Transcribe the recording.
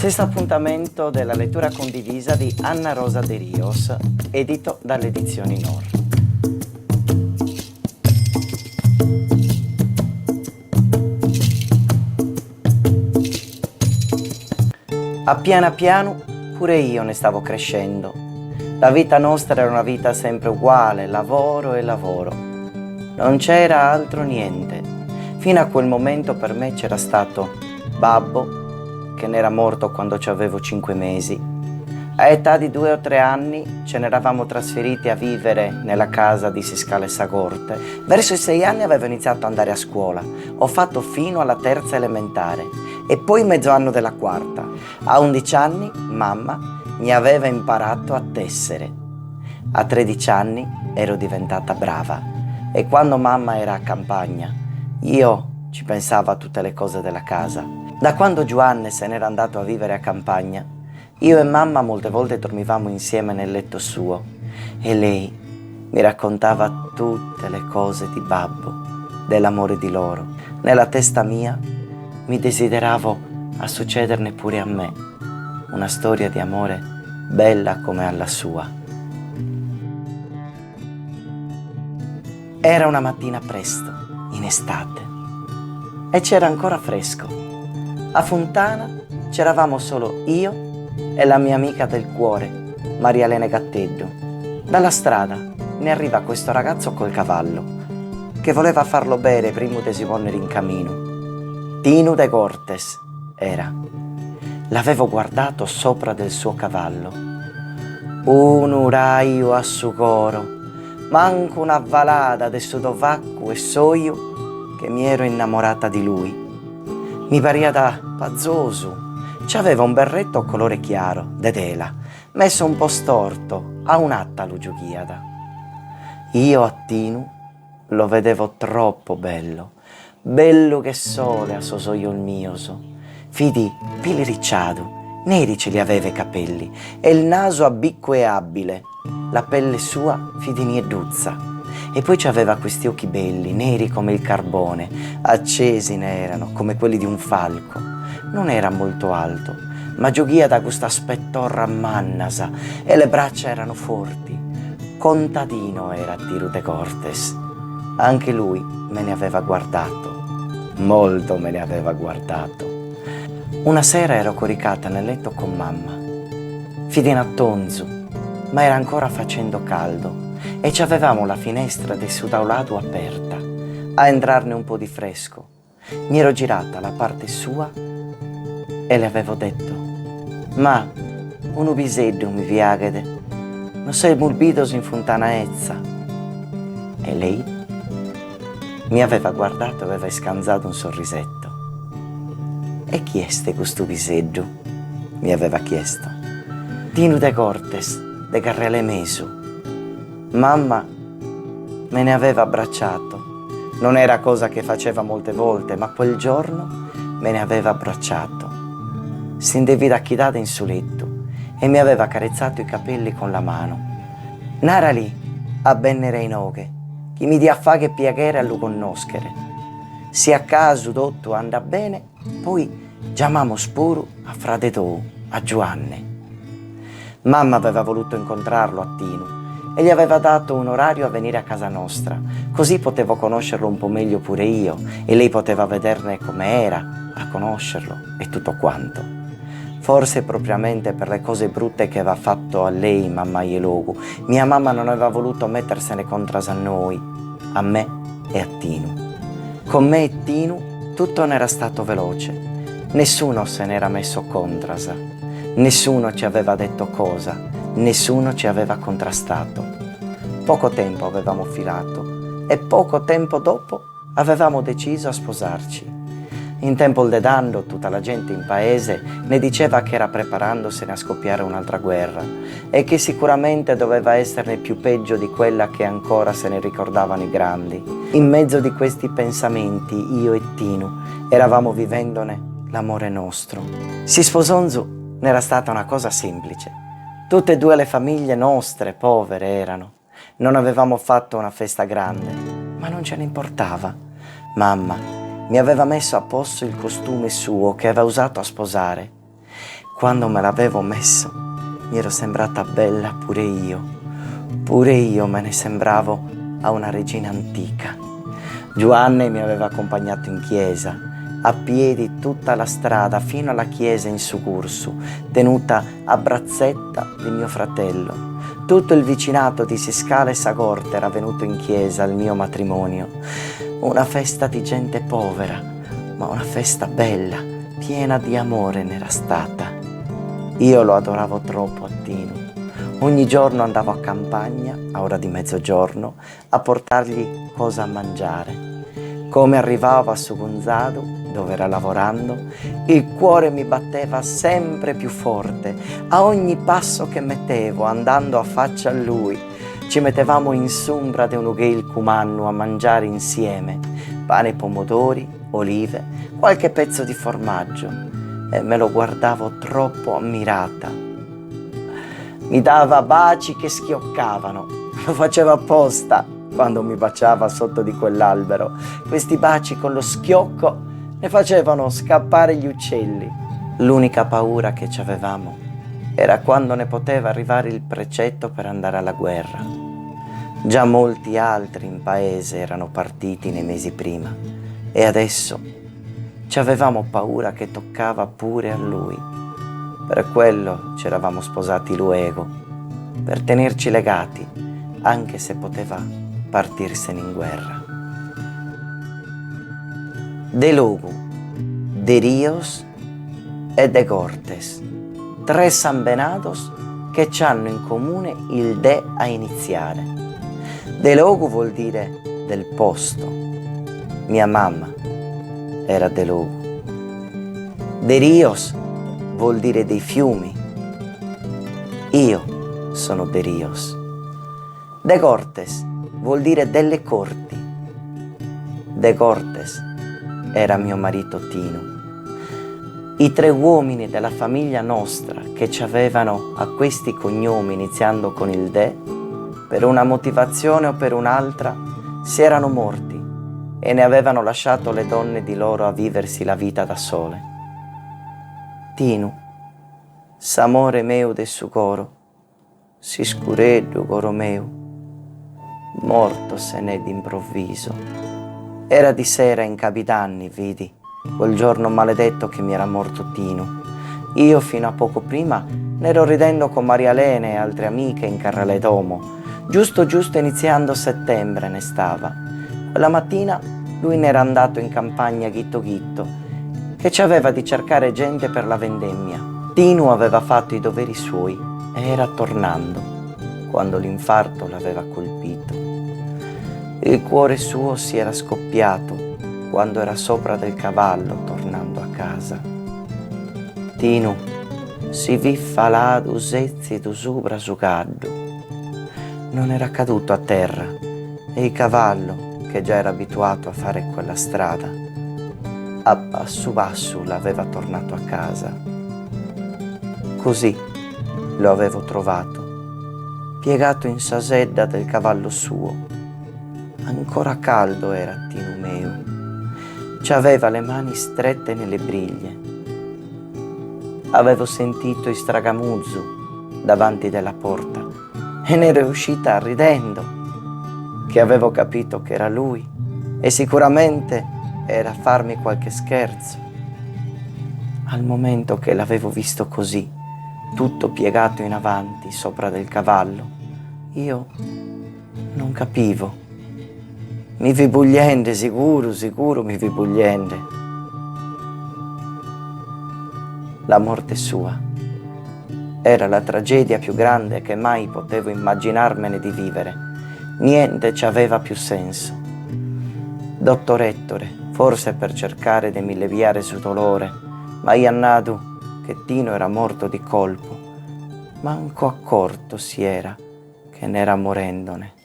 Sesto appuntamento della lettura condivisa di Anna Rosa Derios, edito dalle edizioni Nor. A piano a piano pure io ne stavo crescendo. La vita nostra era una vita sempre uguale, lavoro e lavoro. Non c'era altro niente. Fino a quel momento per me c'era stato babbo, che n'era morto quando ci avevo cinque mesi. A età di due o tre anni ce n'eravamo trasferiti a vivere nella casa di s'iscala 'e sa corte. Verso i sei anni avevo iniziato ad andare a scuola. Ho fatto fino alla terza elementare e poi mezzo anno della quarta. A undici anni mamma mi aveva imparato a tessere. A 13 anni ero diventata brava e quando mamma era a campagna io ci pensavo a tutte le cose della casa. Da quando Giuanne se n'era andato a vivere a campagna, io e mamma molte volte dormivamo insieme nel letto suo e lei mi raccontava tutte le cose di babbo, dell'amore di loro. Nella testa mia mi desideravo a succederne pure a me, una storia di amore bella come alla sua. Era una mattina presto, in estate, e c'era ancora fresco. A Funtana c'eravamo solo io e la mia amica del cuore, Maria Elena Gatteddu. Dalla strada ne arriva questo ragazzo col cavallo, che voleva farlo bere primu de si ponnere in caminu. Tinu de Cortes era. L'avevo guardato sopra del suo cavallo. Unu raju a su coro, mancu una falada de su tovaccu 'e s'oju che mi ero innamorata di lui. Mi pariat pazosu. C'aveva un berretto colore chiaro, de tela, messo un po' storto, a un'atta lu giughiat. Io a Tinu lo vedevo troppo bello, bellu che sole a sos ojos mios. Fit piliricciadu, neri ce li aveva i capelli e il naso a biccu 'e abile, la pelle sua fit niedduzza. E poi c'aveva questi occhi belli, neri come il carbone, accesi n'erano, come quelli di un falco. Non era molto alto, ma giughiat custas pettorras mannas e le braccia erano forti. Contadino era Tinu de Cortes. Anche lui me ne aveva guardato. Molto me ne aveva guardato. Una sera ero coricata nel letto con mamma. Fit in atonzu, ma era ancora facendo caldo e ci avevamo la finestra de su tauladu aperta, a entrarne un po' di fresco. Mi ero girata alla parte sua e le avevo detto, Ma, unu piseddu mi piaghet, nos semus bidos in Funtana 'Etza. E lei mi aveva guardato e aveva iscanzadu un sorrisetto. E chi est custu piseddu? Mi aveva chiesto. Tinu de Cortes, de Carrela 'e Mesu. Mamma me ne aveva abbracciato. Non era cosa che faceva molte volte, ma quel giorno me ne aveva abbracciato. Si nde fit achidada in su lettu e mi aveva accarezzato i capelli con la mano. Narali a bennere a inoghe, chi mi diat fagher piaghere a lu connoschere. Si a casu totu andat bene, poi giamamos puru a frade tou, a Giuanne. Mamma aveva voluto incontrarlo a Tinu e gli aveva dato un orario a venire a casa nostra, così potevo conoscerlo un po' meglio pure io e lei poteva vederne come era, a conoscerlo e tutto quanto. Forse propriamente per le cose brutte che aveva fatto a lei mamma Ielogu, mia mamma non aveva voluto mettersene contras a noi, a me e a Tinu. Con me e Tinu tutto n'era stato veloce, nessuno se n'era messo contras, nessuno ci aveva detto cosa, nessuno ci aveva contrastato. Poco tempo avevamo filato e poco tempo dopo avevamo deciso a sposarci. In tempo de tando tutta la gente in paese ne diceva che era preparandosene a scoppiare un'altra guerra e che sicuramente doveva esserne più peggio di quella che ancora se ne ricordavano i grandi. In mezzo di questi pensamenti io e Tinu eravamo vivendone l'amore nostro. S'isposonzu n'era stata una cosa semplice. Tutte e due le famiglie nostre povere erano. Non avevamo fatto una festa grande, ma non ce ne importava. Mamma mi aveva messo a posto il costume suo che aveva usato a sposare. Quando me l'avevo messo mi ero sembrata bella pure io, pure io me ne sembravo a una regina antica. Giuanne mi aveva accompagnato in chiesa, a piedi tutta la strada fino alla chiesa in su Cursu, tenuta a brazzetta di mio fratello. Tutto il vicinato di S'Iscala 'e sa Corte era venuto in chiesa al mio matrimonio. Una festa di gente povera, ma una festa bella, piena di amore n'era stata. Io lo adoravo troppo a Tinu. Ogni giorno andavo a campagna, a ora di mezzogiorno, a portargli cosa a mangiare. Come arrivavo a su cunzadu, dove era lavorando, il cuore mi batteva sempre più forte a ogni passo che mettevo andando a faccia a lui. Ci mettevamo in s'umbra de unu chilcu mannu a mangiare insieme, pane e pomodori, olive, qualche pezzo di formaggio e me lo guardavo troppo ammirata. Mi dava baci che schioccavano, lo faceva apposta quando mi baciava sotto di quell'albero. Questi baci con lo schiocco ne facevano scappare gli uccelli. L'unica paura che ci avevamo era quando ne poteva arrivare il precetto per andare alla guerra. Già molti altri in paese erano partiti nei mesi prima e adesso ci avevamo paura che toccava pure a lui. Per quello ci eravamo sposati luego, per tenerci legati, anche se poteva partirsene in guerra. Delogu, Derios e Degortes, tre sambenados che c'hanno in comune il de a iniziare. Delogu vuol dire del posto. Mia mamma era Delogu. Derios vuol dire dei fiumi. Io sono Derios. Degortes vuol dire delle corti. Degortes era mio marito Tinu. I tre uomini della famiglia nostra che ci avevano a questi cognomi iniziando con il De, per una motivazione o per un'altra, si erano morti e ne avevano lasciato le donne di loro a viversi la vita da sole. Tinu, s'amore meu de su coro, S'iscureddu, coro meu, morto se n'è d'improvviso. Era di sera in Cabidanni, vidi, quel giorno maledetto che mi era morto Tinu. Io fino a poco prima n'ero ridendo con Maria Lene e altre amiche in carrale domo. Giusto giusto iniziando settembre ne stava. Quella mattina lui n'era andato in campagna ghitto ghitto, che ci aveva di cercare gente per la vendemmia. Tinu aveva fatto i doveri suoi e era tornando quando l'infarto l'aveva colpito. Il cuore suo si era scoppiato quando era sopra del cavallo tornando a casa. Tinu si fit faladu sètzidu subra su caddu. Non era caduto a terra e il cavallo, che già era abituato a fare quella strada, a passu passu l'aveva tornato a casa. Così lo avevo trovato, piegato in sa sedda del cavallo suo. Ancora caldo era Tinu meu. Ci aveva le mani strette nelle briglie. Avevo sentito istragamuzu davanti della porta e ne ero uscita ridendo, che avevo capito che era lui e sicuramente era a farmi qualche scherzo. Al momento che l'avevo visto così, tutto piegato in avanti sopra del cavallo, io non capivo. Mi fit bugliende, sicuru, sicuru mi fit bugliende. La morte sua era la tragedia più grande che mai potevo immaginarmene di vivere. Niente ci aveva più senso. Dottor Ettore, forse per cercare de mi leviare su dolore, m'aiat nadu che Tino era morto di colpo. Manco accorto si era che n'era morendone.